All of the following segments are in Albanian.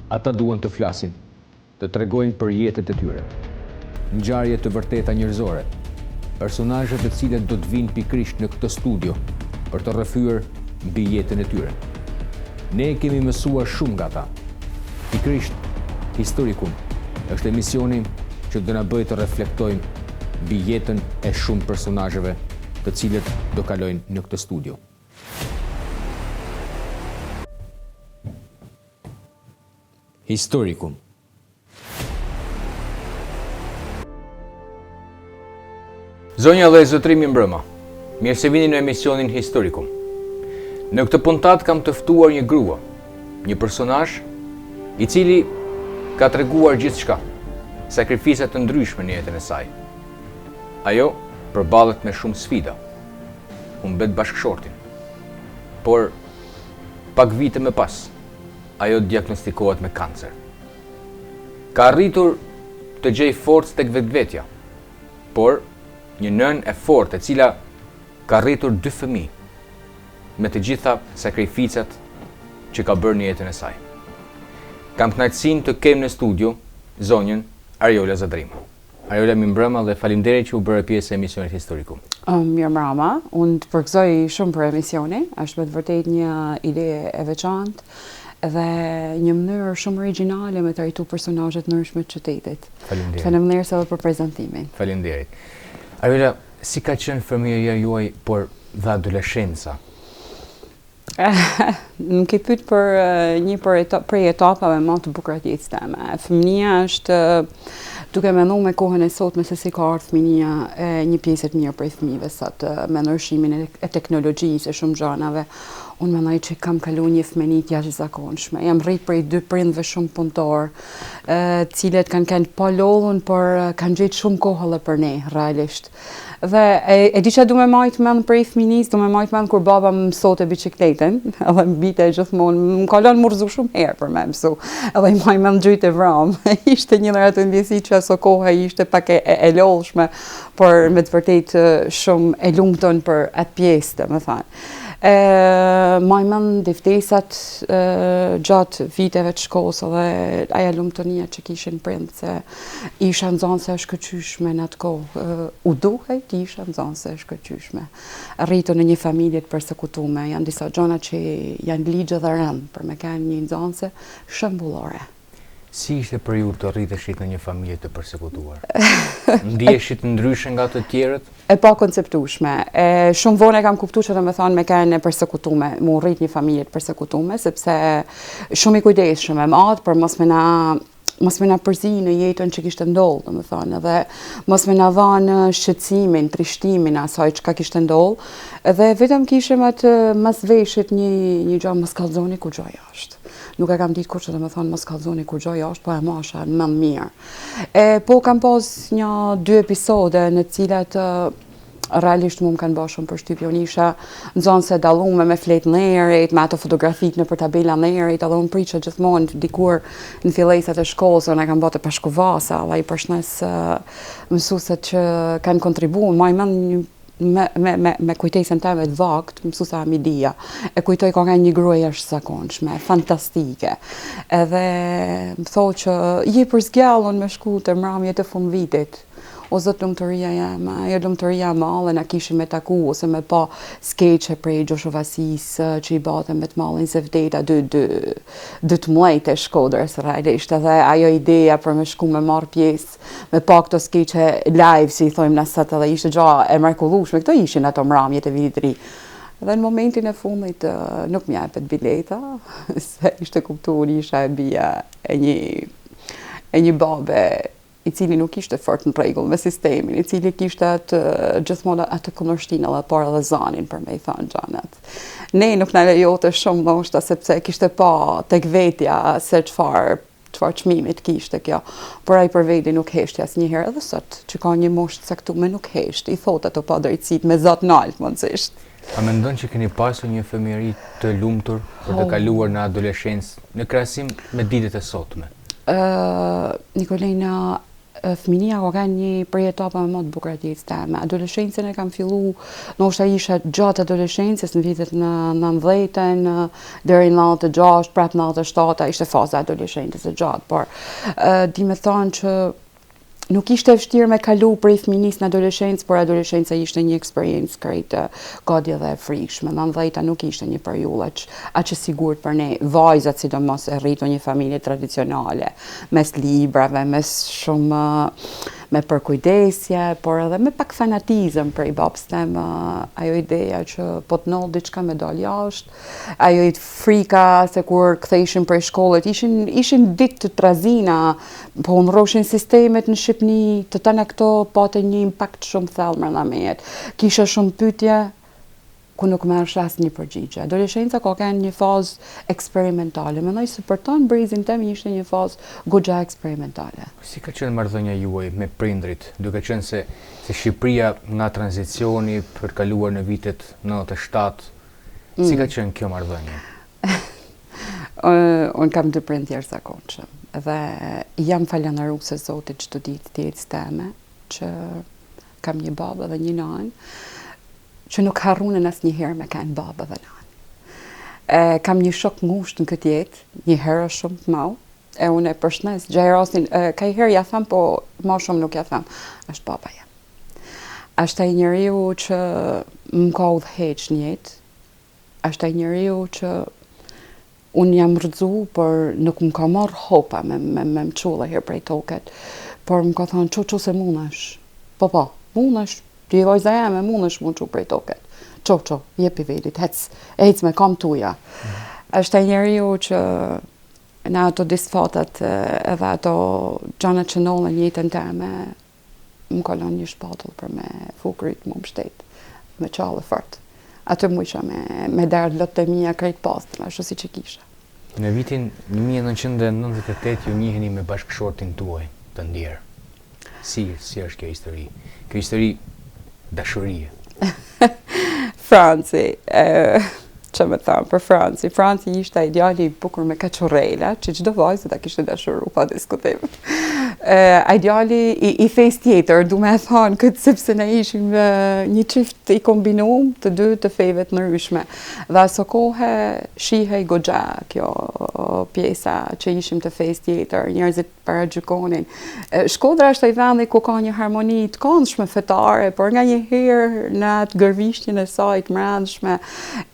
Ata duan të flasin, të tregojnë për jetët e tyre. Ngjarje të vërteta njerëzore, personazhe të cilët do të vijnë pikërisht në këtë studio për të rrëfyer mbi jetën e tyre. Ne kemi mësuar shumë nga ta. Pikërisht Historikum është emisioni që do na bëjë të reflektojmë mbi jetën e shumë personazheve të cilët do kalojnë në këtë studio. Historikum. Zonja dhe zotërinj mirëmbrëma. Mirë se vini në emisionin Historikum. Në këtë puntatë kam të ftuar një grua, një personazh i cili ka treguar gjithçka, sakrifica të ndryshme në jetën e saj. Ajo përballet me shumë sfida. Humbet bashkëshortin. Por pak vite më pas, ajo diagnostikohet me kancer. Ka arritur të gjejë forcë tek vetvetja, por një nënë e fortë e cila ka rritur dy fëmijë me të gjitha sakrificat që ka bërë në jetën e saj. Kam kënaqësinë të kem në studio zonjën Ariola Zadrima. Ariola mirëmbrëma dhe faleminderit që u bëre pjesë e emisionit Historikum. Mirëmbrëma, unë të përgëzoj shumë për emisionin, është me të vërtetë një ide e veçantë dhe një mënyrë shumë origjinale me trajtu personazhe të ndryshme të qytetit. Faleminderit. Faleminderit edhe për prezantimin. Faleminderit. Ariola, si ka qenë fëmijëria juaj, por dhe adoleshenca? Më ke pyet për një për eta, prej etapave më të bukura të jetës teme. Fëmijëria është duke mendu me kohën e sotme se si ka ardhur fëmijëria e një pjese të mirë prej fëmijëve sot me ndryshimin e, e teknologjisë e shumë gjanave. Unë mendoj që kam kalu një fëmijëri të jashtëzakonshme. Jam rrit prej dy prindve shumë punëtor, të cilët kanë qenë palodhun, por kanë gjetë shumë kohë edhe për ne, realisht. Dhe e, e di që du me majtë mend prej fëminisë, du me majtë mend kur baba më mësote biçikletën, edhe më bite gjithmonë, më ka lënë m'u rrëzu shumë herë për me mësu, edhe i maj mend gjujt e vramë. ishte një ndër ato ndjesi që aso kohe ishte pak e, e, e lodhshme, por me të vërtetë shumë e lumtun për atë pjesë, domethënë. E, maj mend ftesat e, gjatë viteve të shkollës edhe aja lumtunia që kishin prindët se Isha nxënëse e shkëlqyeshme në atë kohë. U duhej të isha nxënëse e shkëlqyeshme. Rritur në një familje të persekutume, janë disa gjëra që janë ligj dhe rend për me qenë një nxënëse shembullore. Si ishte për ju të rriteshit në një familje të persekutuar? Ndiheshit ndryshe nga të tjerët? E pakonceptueshme. E, shumë vonë e kam kuptu që domethonë me qenë e persekutume, m'u rrit një familje të persekutume, sepse shumë i kujdesshëm e madh për mos me na mos me na përzi në jetën që kishte ndodhë, domethonë, edhe mos me na dhanë shqetësimin, trishtimin asaj çka kishte ndodhë, edhe vetëm kishim atë mas veshit një, një gjo mos kallzoni kurgjo jashtë. Nuk e kam ditë kurrë që domethonë mos kallzoni kurgjo jashtë, po e masha në mend mirë. E, po kam pas një dy episode në cilat realisht mu më kanë ba shumë përshtypje. Unë isha nxënëse e dallume me fletë nderit, me ato fotografitë nëpër tabela nderit, edhe unë prisha gjithmonë dikur në fillesat e shkollës, unë e kam ba te Pashko Vasa, edhe i përshnes mësueset që kanë kontribu, maj mend me, me, me, me kujtesën teme të vagt, mësuese Amidia. E kujtoj ka qenë një grua e jashtëzakonshme, fantastike. Edhe më thotë që je përzgjedhun me shku te mramjet e fundvitit. O zot lumturia jeme, ajo lumturia e madhe na kishim me taku ose me pa skeçe prej Gjosho Vasisë që i bate me të mallin Zef Deda dy dy dy të mëdhenjtë e Shkodrës realisht edhe ajo ideja për me shku me marr pjesë me pa këto skeçe live si i thojmë na sot edhe ishte gja e mrekullueshme këto ishin ato mramjet e vitit të ri dhe në momentin e fundit nuk më jepet bileta se ishte kuptu unë isha e bija e një e një babe i cili nuk ishte fort në rregull me sistemin, i cili kishte atë gjithmonë atë kundërshtinë edhe por edhe zanin për me i thënë gjanat. Ne nuk na lejote shumë ndoshta sepse kishte pa tek vetja se çfarë çfarë çmimit kishte kjo. Por ai për veti nuk heshti asnjëherë edhe sot që ka një moshë të caktuar nuk hesht, i thotë ato padrejtësitë me zë të nalt mundësisht. A mendon që keni pasur një fëmijëri të lumtur për të oh. kaluar në adoleshencë në krahasim me ditët e sotme? Ë, Nikolina, fëminia ka qenë një prej etapave më të bukura të jetës teme. Adoleshencën e kam fillu, ndoshta isha gjatë adoleshencës në vitet në 90-ën, deri në 96, prapë 97, ishte faza e adoleshencës e gjatë, por di me thonë që nuk ishte e vështirë me kalu prej fëminisë në adoleshencë, por adoleshenca ishte një eksperiencë krejt gati edhe e frikshme. Nëntëdhjeta nuk ishte një periudhë aq aq e sigurt për ne, vajzat sidomos e rritur një familje tradicionale, mes librave, mes shumë me përkujdesje, por edhe me pak fanatizëm prej babës tem, ajo ideja që po të ndodh diçka me dalë jashtë, ajo frika se kur ktheheshim prej shkollet, ishin, ishin ditë të trazina, po u ndrroshin sistemet në Shqipni, të tana këto patën një impakt shumë thellë mrena meje. Kisha shumë pyetje, ku nuk merrsha asnjë përgjigje. Adoleshenca ka qenë një fazë eksperimentale. Mendoj se për tanë brezin tem ishte një fazë goxha eksperimentale. Si ka qenë marrëdhënia juaj me prindërit, duke qenë se se Shqipëria nga tranzicioni për të kaluar në vitet 97, mm. si ka qenë kjo marrëdhënie? Unë kam dy prind të jashtëzakonshëm dhe jam falënderuese Zotit çdo ditë të jetës teme që kam një babë dhe një nanë që nuk harrunën asnjëherë me kanë babë dhe nanë. E, kam një shok ngushtë në këtë jetë, një hero shumë të madh, e unë e përshëndes, gjej rastin, kajherë ja them, po ma shumë nuk ja them, është baba jem. Është ai njeriu që më ka udhëheq në jetë, është ai njeriu që unë jam rrëzu, por nuk më ka marrë hopa me, me, me më çu dhe herë prej toket, por më ka thonë, çu, çu se mundesh, po, po, mundesh, Ti je vajza jeme, mundesh m'u çu prej toket. Ço, ço, jepi vedit, hec, hec me kamë tuja. Mm. Është ai njeriu që në ato disfatat edhe ato gjanat që ndodhën në jetën teme, më ka lënë një shpatull për me vu kryt m'u mbështet, me qa fort. Aty mujsha me, me derdh lotët e mija krejt pastër, ashtu siç e kisha. Në vitin 1998 ju njiheni me bashkëshortin tuaj të ndjerë. Si, si është kjo histori? Kjo histori dashurie. Franci, e, që me thanë për Franci, Franci ishte ai djali i bukur me kaçurrela, që çdo vajzë ta kishte dashuru, pa diskutim. E, ai djali i, i fesë tjetër, du me thanë këtë sepse ne ishim një çift i kombinum të dy të feve të ndryshme. Dhe aso kohe shihej goxha kjo pjesa që ishim të fesë tjetër, njerëzit paragjykonin. Shkodra është ai vendi ku ka një harmoni të këndshme fetare, por nganjëherë në atë gërvishtjen e saj të mbrendshme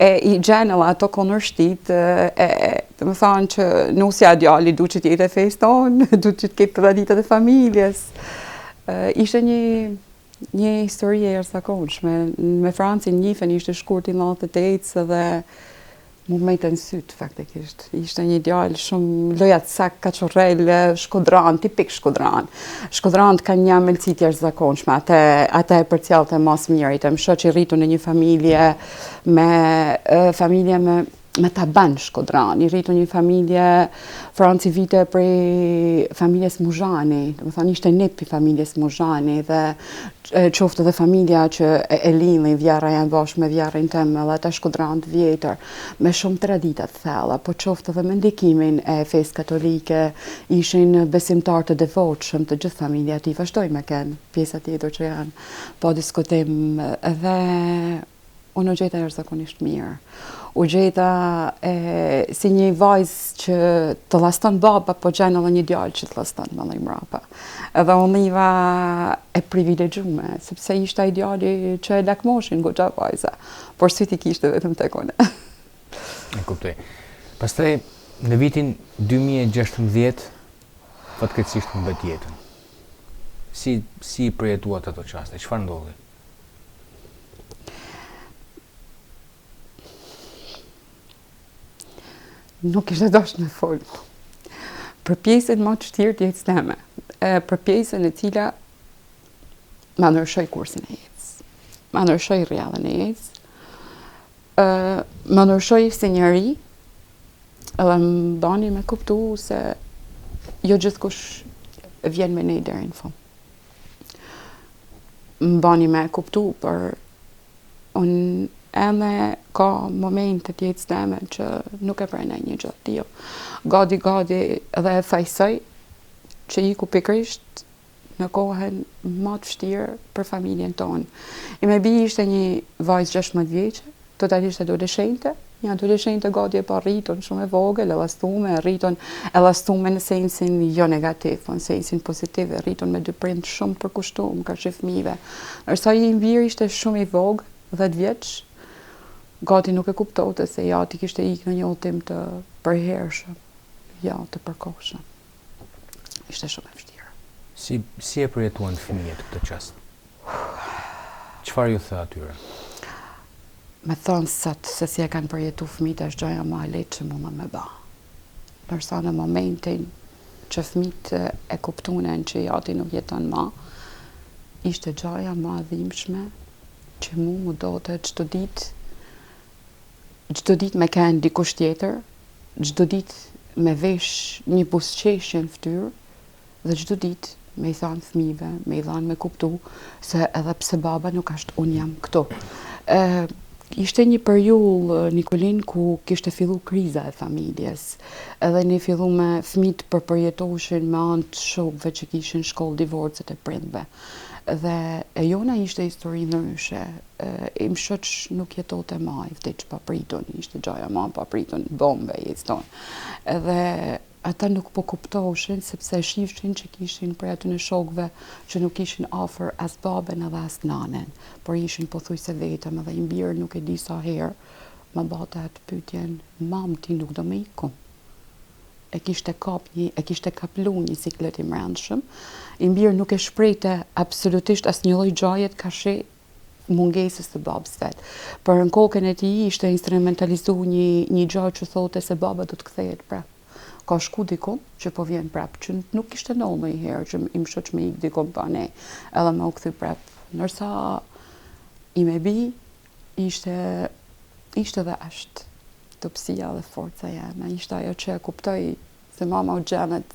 e i gjen edhe ato kundërshtitë, e, domethanë që nusja e djali du që të jetë e fesë tonë, du që të ketë traditat e familjes. Ishte një një histori e jashtëzakonshme. Me Francin njifem ishte shkurti i 98 dhe Mu mbetën sytë, faktikisht. Ishte një djalë shumë lojacak, kaçurrel, shkodran, tipik shkodran. Shkodranët kanë një amëlsi të jashtëzakonshme, atë, atë e përcjellte ma s'miri. Të më shoq i rritur në një familje me, familje me, me taban shkodran. I rritur një familje, Franci vite prej familjes Muzhani, domethanë ishte nip i familjes Muzhani dhe qoftë edhe familja që e lindi, vjehrra jem bashkë me vjehrrin tem edhe ata shkodranë të vjetër, me shumë tradita të thella, po qoftë edhe me ndikimin e fesë katolike, ishin besimtarë të devotshëm të gjithë familja e tij, vazhdoi me kenë pjesa tjetër që janë pa diskutim edhe Unë u gjeta jashtëzakonisht mirë. U gjeta e, si një vajzë që të llaston baba, po gjen edhe një djalë që të llaston më dhe mrapa. Edhe unë ndiva e privilegjume, sepse ishte ai djali që e lakmoshin goxha vajza, por sytë i kishte vetëm tek unë. E kuptoj. Pastaj, në vitin 2016, fatkeqësisht humbët jetën. Si, si i përjetuat ato çaste? Çfarë ndodhi? Nuk kisha dashtë me folë. Për pjesën më të vështirë të jetës teme, për pjesën e cila ma ndryshoi kursin e jetës, ma ndryshoi rrjedhën e jetës, ma ndryshoi si njeri, edhe më bani me kuptu se jo gjithkush vjen me ne deri në fund. Më bani me kuptu, por unë ende ka momente të jetës teme që nuk e pranoj një gjë të tillë. Gati, gati edhe e fajsoj që iku pikërisht Në kohën ma të vështirë për familjen tonë. Ime bijë ishte një vajzë 16 vjeçe, totalisht adoleshente, një adoleshente gati e parritun, shumë e vogël, e llastume, e rritun, e llastume në sensin jo negativ, po në sensin pozitiv, e rritun me dy prind shumë të përkushtum, karshi fëmijëve. Ndërsa im bir ishte shumë i vogël, 10 vjeç, gati nuk e kuptonte se i ati kishte ikë në një udhëtim të përhershëm, jo të përkohshëm. Ishte shumë e vështirë. Si si e përjetuan fëmijët këtë çast? Çfarë ju the atyre? Me thonë sot se si e kanë përjetu fëmijët është gjaja ma e lehtë që mundem me ba. Ndërsa në momentin që fëmijët e kuptunen që i ati nuk jeton ma, ishte gjaja ma e dhimbshme që mu m'u dote çdo ditë çdo ditë me kenë dikush tjetër, çdo ditë me vesh një buzëqeshje në fytyrë dhe çdo ditë me i thanë fëmijëve, me i dhanë me kuptu se edhe pse baba nuk është unë jam këtu. Ë ishte një periudhë Nikolin ku kishte fillu kriza e familjes. Edhe ne fillume fëmijët po përjetoshin me anë të shokëve që kishin shkollë divorcet e prindve. Dhe e jona ishte histori ndryshe. Im shoq nuk jetote ma, i vdiq papritun, ishte gjaja ma papritun, bombe e jetës tonë. Edhe ata nuk po kuptoshin, sepse e shifshin që kishin prej atyne shokëve që nuk kishin afër as babën edhe as nanen, por ishin pothuajse vetëm edhe im bir nuk e di sa herë ma bate atë pyetjen, mam ti nuk do me iku. E kishte kap një, e kishte kaplu një siklet i mbrendshëm. Im bir nuk e shprehte absolutisht asnjë lloj gjaje karshi mungesës së babës vet. Por në kokën e tij ishte instrumentalizu një një gja që thote se baba do të kthehet prap. Ka shku diku që po vjen prap, që nuk kishte ndodhur ndonjëherë që im shoq me ik diku pa ne, edhe me u kthy prap. Ndërsa ime bijë ishte ishte dhe është dobësia dhe forca jeme, ishte ajo që e kuptoi Se mama u gjenet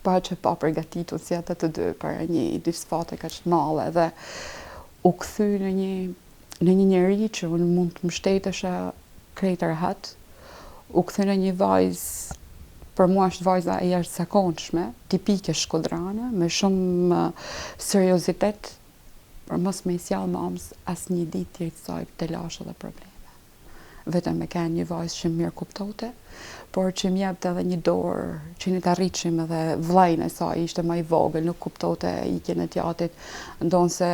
po aq e papërgatitun si ata të dy para një disfate kaq të madhe dhe u kthy në një në një njeri që unë mund të mbështetesha krejt rehat, u kthy në një vajzë për mua është vajza e jashtëzakonshme, tipike shkodrane, me shumë seriozitet, për mos me i sjell mamës asnjë ditë t'jetës saj telashe dhe probleme. vetëm me kenë një vajzë që më mirëkuptote, por që më jepte edhe një dorë që ne ta rritshim edhe vllajin e saj, ishte ma i vogël, nuk kuptote ikjen e t'jatit, ndonëse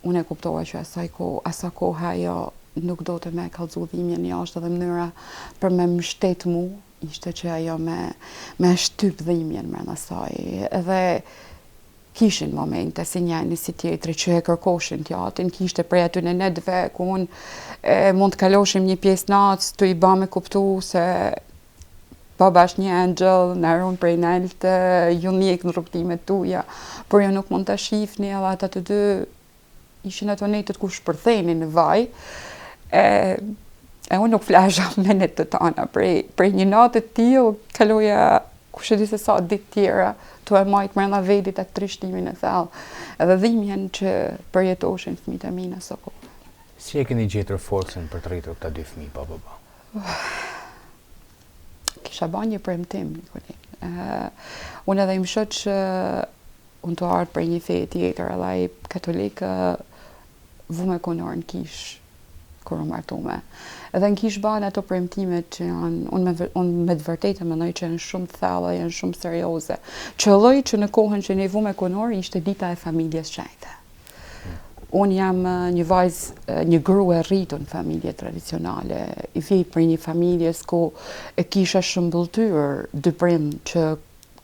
unë e kuptova që asaj ko, asa kohe ajo nuk dote me kallzu dhimbjen jashtë edhe mënyra për me mshtet mu, ishte që ajo me, me shtyp dhimbjen mrena saj. Edhe Kishin momente si njani si tjetri që e kërkoshin t'jatin, kishte prej atyne netëve ku unë e, mund të kaloshim një pjesë natës tu i ba me kuptu se baba është një engjëll, na run prej nalt, ju ndjek në rrugëtimet tuja, por ju nuk mund ta shifni edhe ata të dy Ishin ato netët ku shpërthenin në vaj, e, e unë nuk flesha me netë të tana, prej, prej një natë të tillë, kaloja kush e di se sa ditë tjera, tu e majtë mrena vedit atë trishtimin e thellë, edhe dhimbjen që përjetoshin fëmijët e mi në aso kohë. Si e keni gjetur forcën për të rritur këta dy fëmijë pa baba? Kisha ba një premtim, Nikolin. Uh, unë edhe im shoq Unë tu ardhë prej një feje tjetër edhe ai katolik vume kunorë në kishë kur u martume. Edhe në kishë bahen ato premtimet që janë, unë me, unë me të vërtetë mendoj që janë shumë të thella, janë shumë serioze. Qëlloi që në kohën që ne vume kunorë ishte dita e familjes shenjte. Unë jam një vajzë, një grua e rritur në familje tradicionale, i vij prej një familjes ku e kisha shëmbëlltyrë dy prind që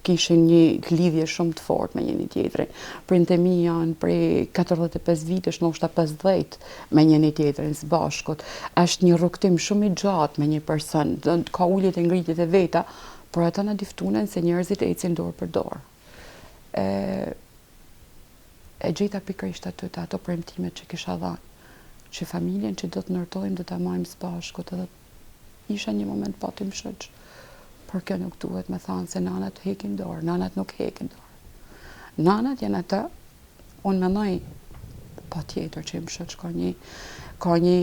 kishin një lidhje shumë të fortë me njëni tjetrin. Prindët e mi janë prej 45 vitesh, ndoshta 50 me njëni tjetrin së bashkut. Është një rrugëtim shumë i gjatë me një person, ka uljet e ngritjet e veta, por ata na diftunen se njerëzit ecin dorë për dorë. E, e gjeta pikërisht aty te ato premtimet që kisha dhënë, që familjen që do të ndërtojmë do ta majmë së bashkut edhe Isha një moment pa tim shoq, por kjo nuk duhet me thanë se nanat hekin dorë, nanat nuk hekin dorë. Nanat janë ata, unë mendoj patjetër që im shoq ka një, ka një.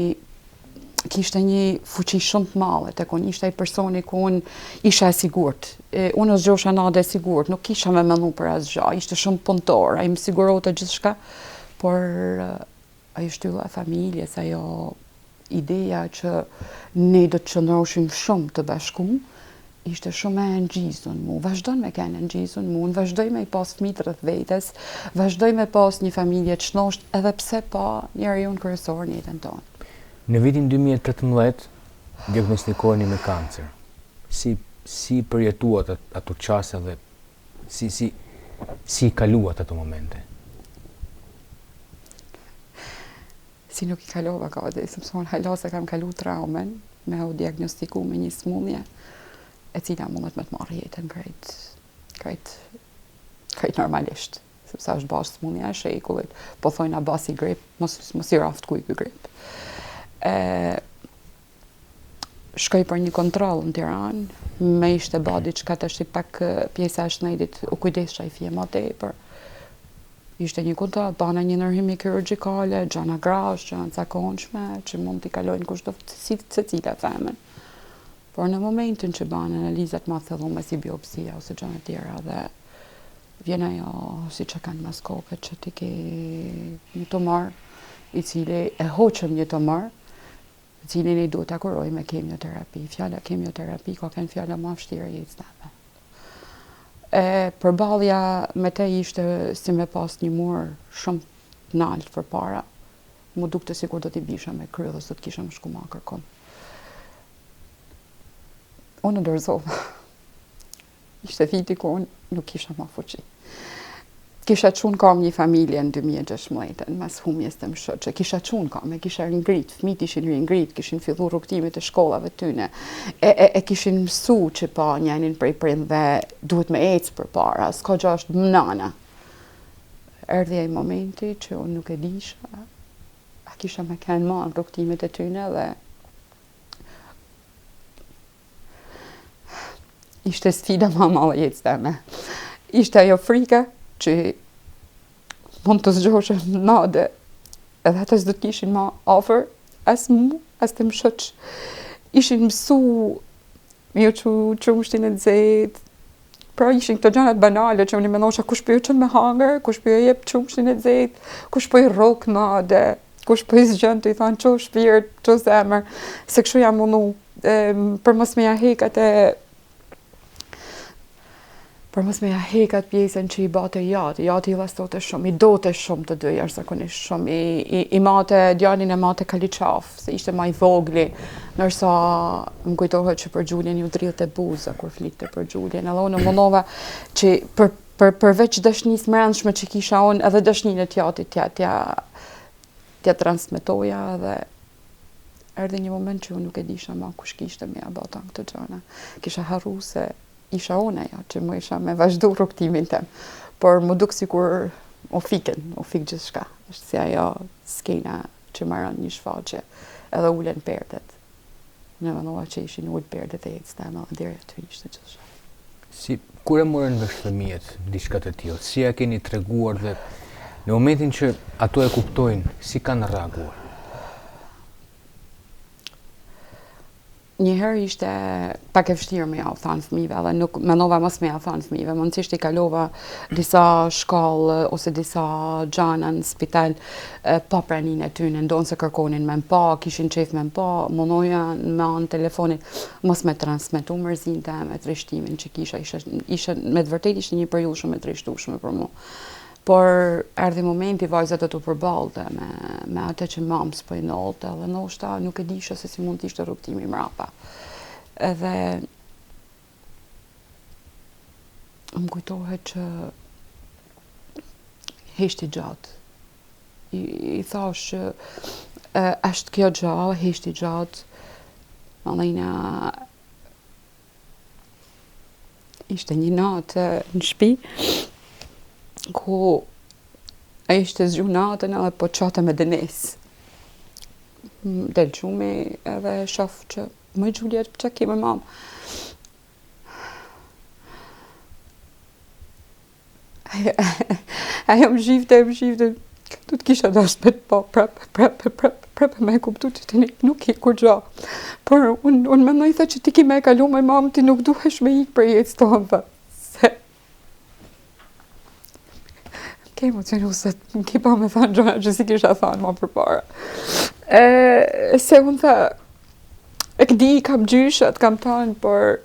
Kishte një fuqi shumë të madhe tek unë, ishte ai personi ku unë isha e sigurt. E, unë u zgjosha nate e sigurt, nuk kisha me menu për asgjë, ishte shumë punëtor, ai më siguronte gjithçka, por ajo shtylla e familjes, ajo ideja që ne do të qëndroshim shumë të bashkum, ishte shumë e ngjizun mu, vazhdon me kenë e ngjizun mu, unë vazhdoj me i pas fmijt rreth vetes, vazhdoj me pas një familje të shnosht edhe pse pa njeriun kryesor në jetën tonë. Në vitin 2018 diagnostikoheni me kancer. Si si përjetuat ato çaste dhe si si si i kaluat ato momente? Si nuk i kalova gati, sepse unë hala s'e kam kalu traumën me u diagnostiku me një smundje e cila mundet me të marrë jetën krejt, krejt, krejt normalisht, sepse është ba smundja e shekullit, po thojnë a ba si grip, mos, mos i raft kuj ky grip. E, shkoj për një kontroll në Tiranë, më ishte ba diçka tash pak pjesa e shnetit u kujdesha i fije ma tepër. Ishte një kontroll, bana një ndërhyrje kirurgjikale, gjana grash, gjana të zakonshme, që mund t'i kalojnë kushdo si secila femër. Por në momentin që banë analizat ma të thellume si biopsia ose gjana tjera dhe vjen ajo si që kanë mas koke që ti ke një tumor i cili e hoqëm një tumor, të cilin i duhet ta kuroj me kemioterapi. Fjala kemioterapi ka qenë fjala ma vështirë e jetës teme. E përballja me te ishte si me pas një mur shumë të naltë përpara. M'u dukte sikur do t'i bisha me kry dhe s'do të kisha më shku ma kërkun. Unë u dorëzova. Ishte viti ku unë nuk kisha ma fuqi. Kisha çu në kamë një familje në 2016, mas humjes të më që kisha çu në kamë, e kisha ringrit, fëmijët ishin ringrit, kishin fillu rrugëtimet e shkollave tyne, e, e, e kishin mësu që pa njenin prej prindve duhet me ecë përpara, s'ka gja është nana. Erdhi ai momenti që unë nuk e disha, a kisha me kenë ma në rrugëtimet e tyne dhe Ishte sfida ma e madhe e jetës teme. Ishte ajo frika që mund të zgjohesha nate, edhe ata s'do të ishin ma afër, as mu, as të më shoq. Ishin mësu me ju çu qumështin e nxehtë, Pra ishin këto gjanat banale që unë i mendosha kush po ju çon me hangër, kush po ju jep qumështin e nxehtë, kush po i rrok nate, kush po i zgjon tu i thanë ço shpirt, ço zemër, se kështu jam mundu, për mos me ja hek atë për mos me ja hek atë pjesën që i bate jati, jati i llastote shumë, i dote shumë të dy, jashtëzakonisht shumë, i, i, i mate, djalin e mate kaliqaf, se ishte ma i vogli, ndërsa më kujtohet që për Xhulien ju dridhte buza kur flitte për Xhulien, edhe unë u mundova që për, për, përveç dashnisë mbrendshme që kisha unë, edhe dashninë e t'jatit t'ja, t'ja, t'ja transmetoja edhe erdhi një moment që unë nuk e disha ma kush kishte me ja ba tanë këto gjana. Kisha harru se isha unë ajo që më isha me vazhdu rrugëtimin tem. Por m'u duk sikur u fikën, u fik gjithçka. Është si ajo skena që maron një shfaqje edhe ulen perdet. Unë mendova që ishin ulë perdet e jetës teme dhe deri aty ishte gjithçka. Si, kur e morën vesh fëmijët diçka të tillë? Si ja keni treguar dhe në momentin që ato e kuptojnë, si kanë reaguar? Njëherë ishte pak e vështirë me ja u thanë fëmijëve edhe nuk mendova mos me ja thanë fëmijëve, mundësisht i kalova disa shkallë ose disa gjana në spital pa praninë e tyne, ndonëse kërkonin me m'pa, kishin qejf me m'pa, mundoja me anë telefonit mos me transmetu mërzinë teme, trishtimin që kisha, isha, isha, me të vërtetë ishte një periudhë shumë e trishtueshme për mua. Por erdhi momenti vajza do të përballte me, me atë që mamës po i ndodhte dhe ndoshta nuk e disha se si mund të ishte rrugëtimi mrapa. Edhe më kujtohet që heshti gjatë. I, i thash që është kjo gja, heshti gjatë. Malina Ishte një natë në shpi, ku ai ishte zgju natën edhe po qate me dënesë. Del gjumi edhe shof që moj Xhulia çka ke me mamë. Ajo më shifte, më shifte, do të kisha dasht me të pa prap, prap, prap. Prapë me e kuptu që ti nuk ki kurgjo. Por unë un mendoj tha që ti ki me e kalu me mamë, ti nuk duhesh me ikë prej jetës tonë, tha. Se Më ke emocionu se më ke pa me thanë gjona që s'i kisha thanë ma përpara. E, se unë tha, e këdi, kam gjyshat, kam tanë, por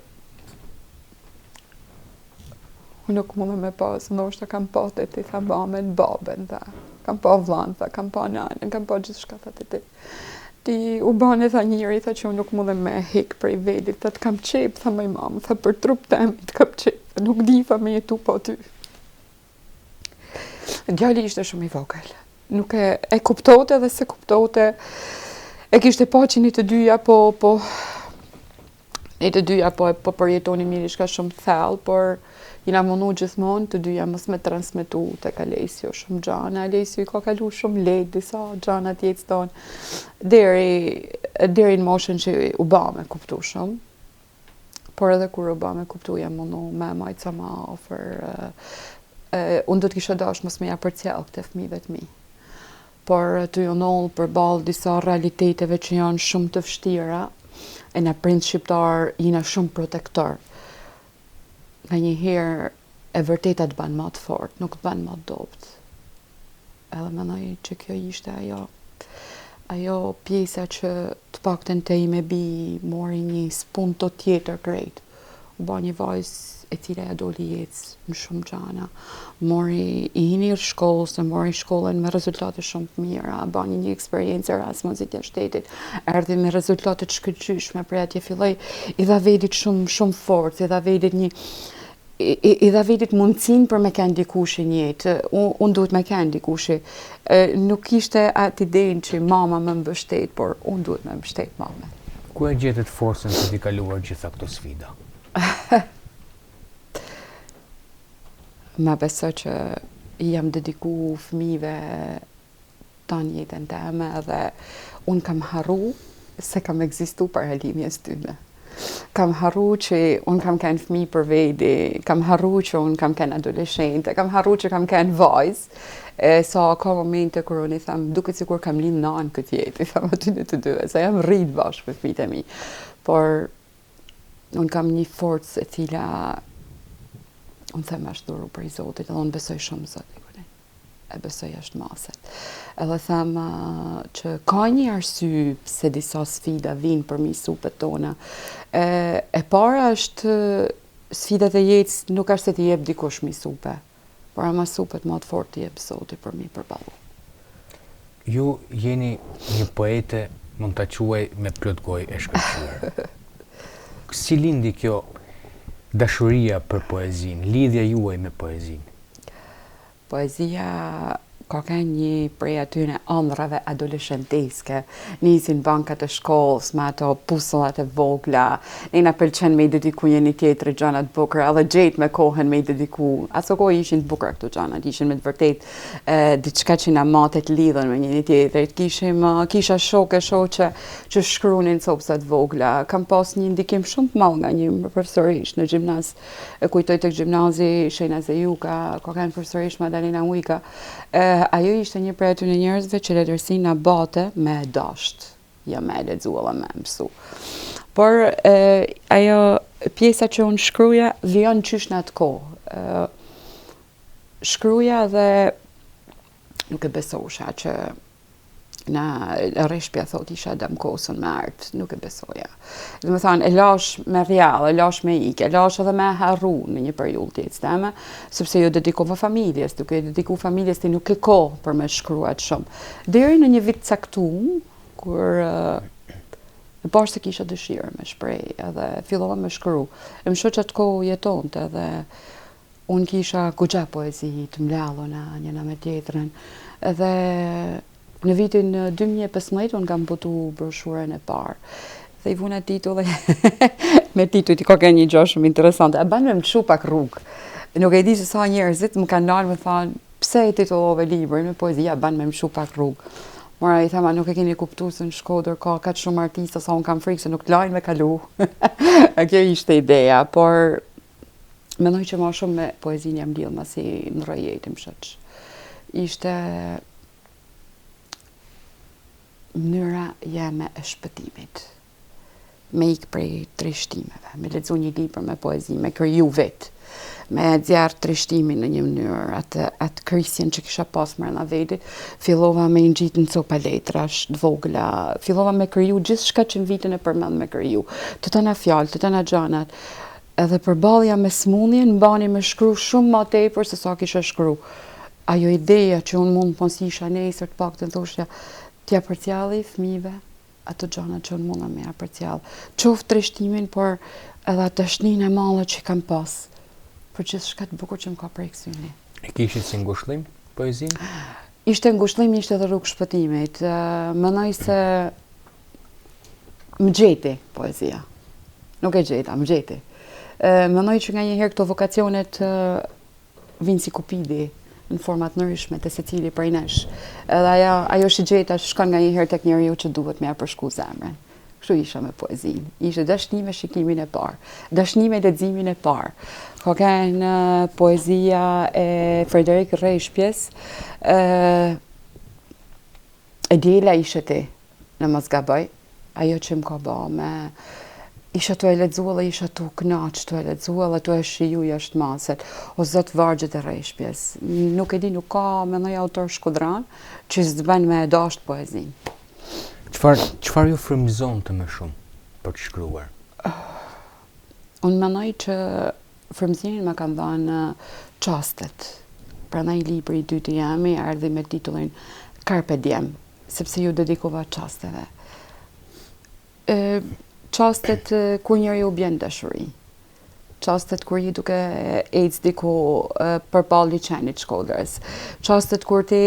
unë nuk mundem me pas, ndoshta kam pa te ti, tha mamen, baben, tha, kam pa vllan, tha, kam pa nanën, kam pa gjithçka, tha te ti. Ti u bane, tha njeri, tha që unë nuk mundem me hek prej vedit, tha të kam qejf, tha moj mamë, tha për trup tem, të kam qejf, tha nuk di, tha me jetu pa ty. Djali ishte shumë i vogël. Nuk e, e kuptote dhe s'e kuptote. E kishte pa që ne të dyja po, po, ne të dyja po, po përjetonim një diçka shumë të thellë, por jena mundu gjithmonë të dyja mos me transmetu tek Alesio shumë gjana. Alesio i ka kalu shumë lehtë disa gjana të jetës tonë, deri, deri në moshën që u ba me kuptu shumë. Por edhe kur u ba me kuptu jam mundu me majtë sa ma afër. Unë do të kisha dashtë mos me ja përcjell këtë fëmijëve të mi. Por tu ju ndodhë përballë disa realiteteve që janë shumë të vështira, e na prind shqiptar jena shumë protektor. Nganjëherë e vërteta të ban ma të fort, nuk të ban ma të dobët. Edhe mendoj që kjo ishte ajo ajo pjesa që të paktën te ime bijë mori një spunto tjetër krejt. U ba një vajzë e cila ja doli jetës në shumë gjana. Mori i hini shkollës, e mori shkollën me rezultate shumë të mira, bani një eksperiencë Erasmusit jashtë shtetit, erdhi me rezultate të shkëlqyeshme, prej atje filloi i dha vedit shumë shumë forcë, i dha vedit një i, i dha vedit mundësinë për me kenë dikushi në jetë, unë duhet me kenë dikushi. Nuk ishte atë idenë që mama më mbështet, por unë duhet me mbështet mamën. Ku e gjetët forcën për t'i kaluar gjitha këto sfida? Ma beso që i jam dediku fëmijëve tanë jetën teme edhe unë kam harru se kam ekzistu para lindjes tyne. Kam harru që unë kam kenë fëmijë për vedi, kam harru që unë kam kenë adoleshente, kam harru që kam kenë vajzë, e sa ka momente kur unë i them, duket sikur kam lind nanë këtë jetë, i them atyne të dyve, se jam rrit bashkë me fëmijët e mi. Por unë kam një forcë e cila unë them është dhuru prej Zotit, edhe unë besoj shumë Zot, e besoj jashtë mase. Edhe them që ka një arsye pse disa sfida vijnë përmi supet tona. E, e para është sfidat e jetës nuk është se t'i jep dikush mi supe, por ama supet ma të fort t'i jep Zoti për mi përballu. Ju jeni një poete, mund ta quaj me plot gojë e shkëlqyer. Si lindi kjo dashuria për poezinë, lidhja juaj me poezinë? Poezia ka kenë një prej atyne ëndrrave adoleshenteske, nisi n'bankat e shkollës me ato pusullat e vogla, ne na pëlqen me i dediku njëni tjetrit gjana të bukura edhe gjetë me kohën me i dediku, aso kohë ishin të bukura këto gjanat, ishin me të vërtet diçka që na matet lidhën me njëni tjetrit, kishim, kisha shokë e shoqe që shkrunin copëza të vogla, kam pas një ndikim shumë të madh nga një profesoreshë në gjimnaz, E kujtoj tek gjimnazi Shejna Zejuka, ka kenë profesoreshë Madalena Ujka. E, ajo ishte një prej atyre njerëzve që letërsinë na bate me e dasht, jo me e lexu edhe me e mësu. Por e, ajo pjesa që unë shkruja vijon qysh në atë kohë. E, shkruja dhe nuk e besosha që në rreshpja thot isha damkosun me art, nuk e besoja. Domethanë, e lash me rrjedh, e lash me ikë, e lash edhe me harru në një periudhë të jetës teme, sepse ju dedikova familjes, duke ju dediku familjes ti nuk ke kohë për me shkruajt shumë. Deri në një vit caktum, kur e pash se kisha dëshirë me shpreh, edhe fillova me shkru. E im shoq atë kohë jetonte edhe Unë kisha goxha poezi të mledhuna njëna me tjetrën dhe në vitin 2015 unë kam botu broshurën e parë. Dhe i vuna titullin me titujt i ka kenë një gjë shumë interesante. A ban me më çu pak rrugë. Nuk e di se sa njerëzit më kanë nalë me thanë pse e titullove librin me poezi, a ban me më çu pak rrugë. Mora i them, a nuk e keni kuptu se në Shkodër ka kaq shumë artista sa unë kam frikë se nuk të lajnë me kalu. E kjo ishte ideja, por Mendoj që ma shumë me poezinë jam lidhë masi ndrroi jetë im shoq. Ishte... Mënyra jeme e shpëtimit. Me ikë prej trishtimeve, me lexu një libër me poezi, me kriju vetë, me nxjerr trishtimin në një mënyrë, atë, atë krisjen që kisha pas mrena vetit, fillova me i ngjit në copa letrash të vogla, fillova me kriju gjithçka që më vinte nëpër mend me kriju, të tëna fjalë, të tëna gjanat, edhe përballja me sëmundjen m'bani me shkru shumë ma tepër se sa kisha shkru. Ajo ideja që unë mund të mos isha nesër të paktën thoshja t'ia përcjelli fëmijëve ato gjana që unë munda me ia përcjell. Qoftë trishtimin, por edhe atë dashninë e madhe që kam pas për gjithçka të bukur që më ka prek syni. E kishit si ngushllim poezinë? Ishte ngushllim, ishte edhe rrugë shpëtimit. Mendoj se më gjeti poezia. Nuk e gjeta, më gjeti. Mendoj që nganjëherë këto vokacionet vijnë si kupidi në forma të ndryshme te secili prej nesh. Edhe ajo, ajo shigjeta shkon nganjëherë tek njeriu që duhet me ia përshku zemrën. Kështu isha me poezinë. Ishte dashni me shikimin e parë, dashni me leximin e parë. Ka kenë poezia e Frederik Rreshpjes, e diela ishe ti, në mos gaboj, ajo që më ka ba me isha tu e lexu edhe isha tu u knaq tu e lexu edhe tu e shiju jashtë mase. O zot vargjet e Rreshpjes. Nuk e di, nuk ka mendoj autor shkodran që s'të bën me e dashtë poezinë. Çfarë çfarë ju frymëzonte më shumë për të shkruar? Unë mendoj që frymëzimin ma kanë dhënë çastet. Prandaj libri i dytë i jemi erdhi me titullin Carpe Diem. sepse ju dedikova çasteve. E, çastet kur njeriu bjen në dashuri, çastet kur je duke ecë diku përballë liqenit të Shkodrës, çastet kur ti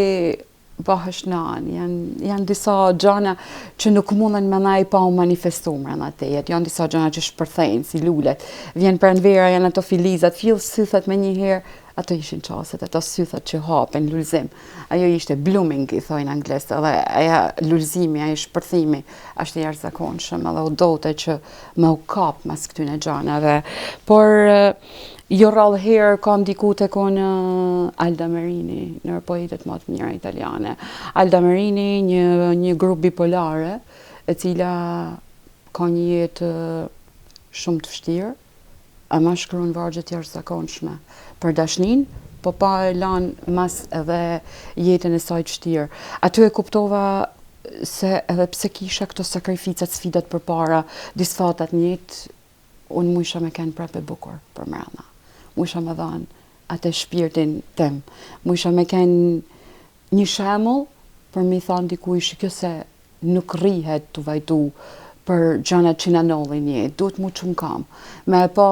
bahesh nanë, janë, janë disa gjana që nuk munden me nej pa u manifestu mrena teje, janë disa gjana që shpërthejnë si lulet, vjen pranvera, janë ato filizat, fill sythat menjëherë, ato ishin çastet, ato sythat që hapen, lulzim. Ajo ishte blooming, i thojnë anglisht, edhe aja lulzimi, ajo shpërthimi, është i jashtëzakonshëm, edhe u dote që me u kap mas këtyne gjanave. Por, jo rrallë herë ka ndiku tek unë Alda Merini, ndër poetet më të mira italiane. Alda Merini, një, një gru bipolare, e cila ka një jetë shumë të vështirë, Ama shkruan vargje të jashtëzakonshme për dashninë, po pa e lanë mas edhe jetën e saj të vështirë. Aty e kuptova se edhe pse kisha këto sakrificat, sfidat përpara, disfatat në jetë, unë mujsha me kenë prapë e bukur përmrena. Mujsha me dhanë atë shpirtin tim. Mujsha me kenë një shembull për me i thanë dikuj shikjo se nuk rrihet tu vajtu për gjanat që na ndodhin në jetë, duhet mu çu n'kamë. Me e pa,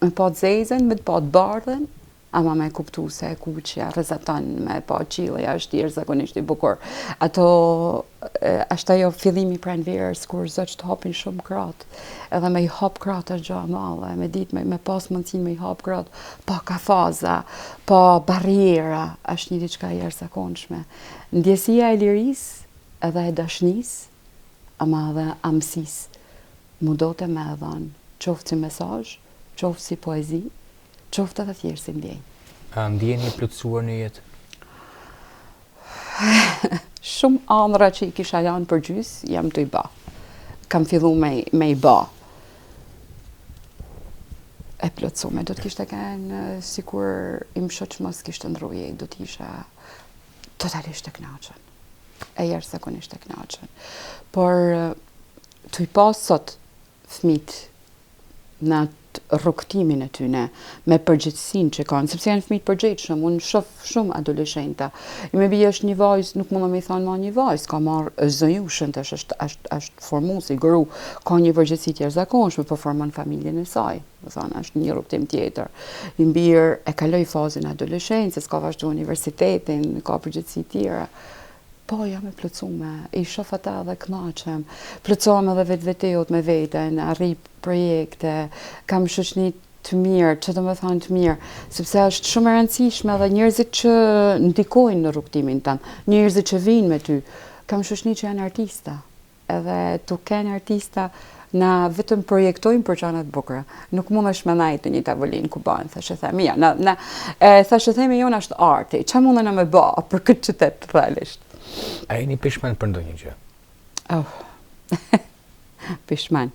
me pa të zezën, me të pa të bardhën, ama me kuptu se e kuqja rrezaton, me e pa qielli është jashtëzakonisht i bukur. Ato, është ajo fillimi i pranverës, kur zogjtë hapin shumë krahët, edhe me i hap krahët është gja e madhe, me ditë me, me pas mundësinë me i hap krahët, pa kafaza, pa barriera, është një diçka e jashtëzakonshme. Ndjesia e lirisë edhe e dashnisë, ama edhe amësisë, m'u dote me e dhanë, qoftë si mesazh, qoftë si poezi, qoftë edhe thjesht si ndjenjë. A ndjeheni e plotësuar në jetë? Shumë andrra që i kisha lanë përgjys, jam tu i ba. Kam fillu me, me i ba. E plotësume, do të kishte kenë sikur im shoq mos kishte ndrru jetë, do të isha totalisht e knaqun. E jashtëzakonisht e knaqun. Por, tu i pa sot fmit në atë rrugëtimin e tyne, me përgjegjësinë që kanë, sepse janë fëmijë të përgjegjshëm, unë shoh shumë adoleshenta. Ime bijë është një vajzë, nuk mundem me i thanë ma një vajzë, ka marrë zonjushën tash është është është formu si gru, ka një përgjegjësi të jashtëzakonshme, po formon familjen e saj. Do thonë, është një rrugëtim tjetër. Im bir e kaloi fazën e adoleshencës, ka vazhdu universitetin, ka përgjegjësi tjera. Po, jam e plotësume, i shof ata dhe kënaqem. Plotësohem edhe vetveteut me veten, arrij projekte, kam shoqni të mirë, që do me thanë të mirë, sepse është shumë e rëndësishme edhe njerëzit që ndikojnë në rrugëtimin tënd, njerëzit që vijnë me ty. Kam shoqni që janë artista, Edhe tu kenë artista, na vetëm projektojmë për gjana të bukura. Nuk mundesh me nejt në një tavolinë ku bëhen thashetheme. Ja, na, na, e, thashethemi jonë është arti. Ça mundena me ba për këtë qytet realisht? A jeni pishman për ndonjë gjë? Oh. Pishman.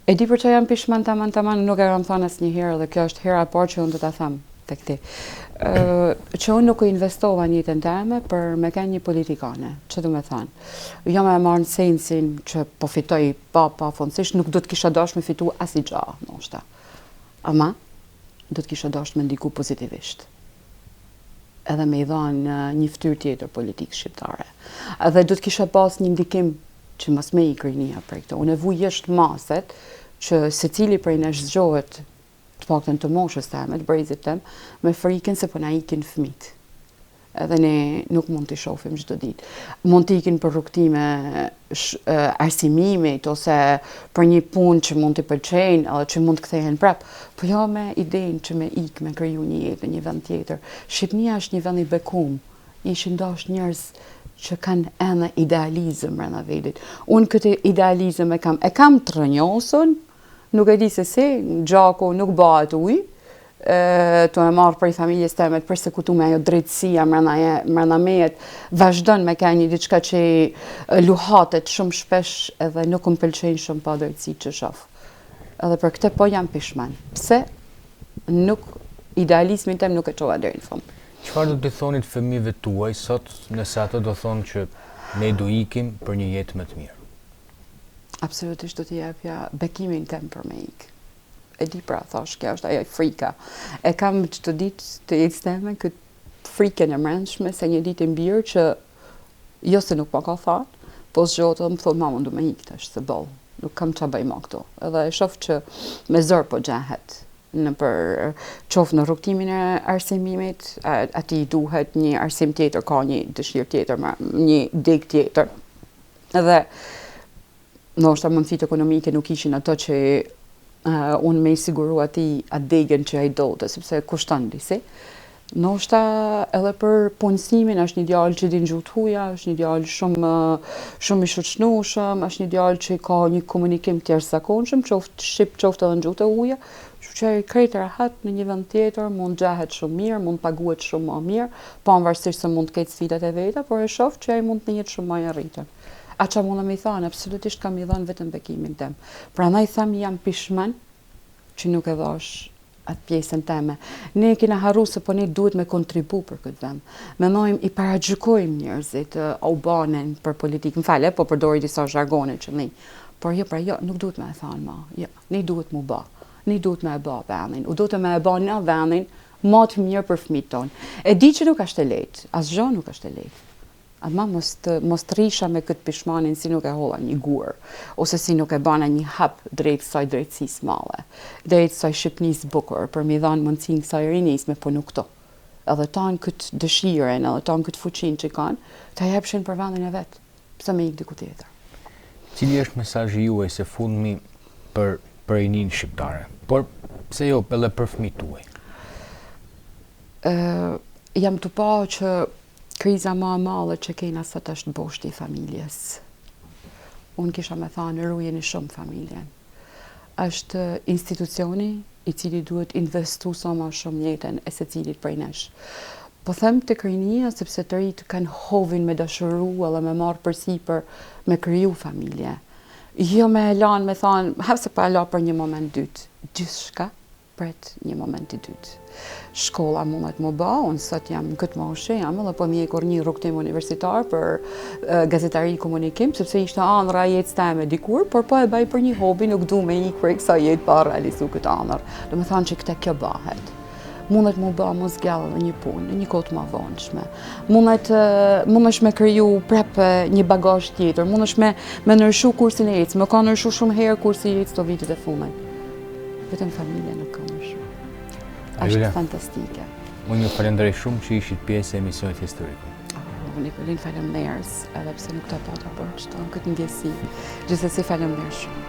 E di për ça jam pishman taman taman, nuk e kam thënë asnjëherë dhe kjo është hera e parë që unë do ta them tek ti. Ë që unë nuk investova në jetën teme për me qenë një politikane, që do me thënë. Jo me marrë në sensin që po fitoj pa pafundësisht, nuk do të kisha dashur me fitu asnjë gjë, ndoshta. Ama do të kisha dashur me ndiku pozitivisht. Edhe me i dhanë një fytyrë tjetër politikë shqiptare. Edhe do të kisha pas një ndikim që mos me ik rinia prej këtu. Unë e vuj jashtë maset që secili prej nesh zgjohet të paktën të moshës teme, të brezit tem, me frikën se po na ikin fëmijët. Edhe ne nuk mund t'i shohim çdo ditë. Mund të ikin për rrugëtime arsimimit ose për një punë që mund t'i pëlqejnë edhe që mund të kthehen prap, po jo me idenë që me ik, me kriju një jetë në një vend tjetër. Shqipnia është një vend i bekum. Ishin dashtë njerëz që kanë edhe idealizëm mrena vedit. Unë këtë idealizëm e kam, e kam të rrënjosun, nuk e di se si, gjaku nuk bëhet ujë, tu e marrë prej familjes teme të persekutume ajo drejtësia mrena, mrena mejet, vazhdon me kenë një diçka që luhatet shumë shpesh edhe nuk më pëlqejnë shumë padrejtësi që shof. Edhe për këtë po jam pishman. Pse nuk idealizmin tem nuk e çova deri në fund. Çfarë do t'i thonit fëmijëve tuaj sot nëse ato do thonë që ne do ikim për një jetë më të mirë? Absolutisht do t'i jepja bekimin tem për me ikë. E di pra, thash, kjo është ajo frika. E kam çdo ditë të jetës teme këtë frikën e mbrendshme se një ditë im bir që jo se nuk ma ka thanë, po zgjohet dhe më thotë mama du me ikë tash se boll, nuk kam ça bëj ma këtu. Edhe e shoh që me zor po gjehet nëpër qoftë në rrugëtimin e arsimimit, atij i duhet një arsim tjetër, ka një dëshirë tjetër, një degë tjetër. Edhe ndoshta mundësitë ekonomike nuk ishin ato që uh, unë me i siguru atij atë degën që ai donte, sepse kushton disi. Ndoshta edhe për punësimin është një djalë që din gjuhë të huaja, është një djalë shumë shumë i shoqënueshëm, është një djalë që ka një komunikim të jashtëzakonshëm, qoftë shqip, qoftë edhe në gjuhë të huaja, kështu që ai krejt rahat në një vend tjetër, mund gjehet shumë mirë, mund paguhet shumë më mirë, pavarësisht se mund të ketë sfidat e veta, por e shoh që ai mund të jetë shumë më i arritur. A ça mundem me i thanë, absolutisht kam i dhanë vetëm bekimin tem. Prandaj them jam pishman që nuk e dhash atë pjesën teme. Ne kena harru se po ne duhet me kontribu për këtë vend. Mendojmë, i paragjykojmë njerëzit, u banen për politikë. Më fal, po përdori disa zhargone që ne. Por jo, pra jo, nuk duhet me e thanë ma. Jo, ne duhet mu ba. Ne duhet me e ba vendin. U duhet me e ba na vendin ma të mirë për fëmijët tonë. E di që nuk është e lehtë, asgjë nuk është e lehtë. Ama mos të mos të rrisha me këtë pishmanin si nuk e holla një gur, ose si nuk e bana një hap drejt kësaj drejtësisë madhe, drejt kësaj Shqipnisë bukur, për m'i dhanë mundësinë kësaj rinisë me punu këtu. Edhe tanë këtë dëshirën, edhe tanë këtë fuqinë që kanë, ta jepshin për vendin e vet, pse me ikë diku tjetër. Cili është mesazhi juaj së fundmi për për rininë shqiptare, por pse jo edhe për fëmijët tuaj? Ë jam tu pa që Kriza ma e madhe që kena sot është boshti i familjes. Unë kisha me thanë rujeni shumë familjen. Është institucioni i cili duhet investu sa ma shumë n'jetën e secilit prej nesh. Po them tek rinia sepse të rijtë kanë hovin me dashuru edhe me marrë përsipër me kriju familje. Jo me e lanë me thanë, ha se po e la për një moment dytë. Gjithçka pret një moment i dytë. Shkolla mundet m'u ba, unë sot jam në këtë moshë, jam edhe po ndjek një rrugëtim universitar për gazetari komunikim, sepse ishte andrra e jetës teme dikur, por po e baj për një hobi, nuk du me ikë prej kësaj jetë pa realizu këtë andërr. Do me thanë që këtë kjo bahet. Mundet m'u ba mozgjell edhe një punë, në një kohë të ma vonshme. Mundet, mundesh me kriju prap një bagazh tjetër, mundesh me, me ndryshu kursin e jetës, më ka ndryshu shumë herë kursi i jetës këto vitet e fundit. Vetëm familja nuk ka ndryshu. Është fantastike. Unë ju falenderoj shumë që ishit pjesë e emisionit Historikum. Oh, Nikolin, faleminderit, edhe pse nuk ta pata borxh, këtë ndjesi. Gjithsesi faleminderit shumë.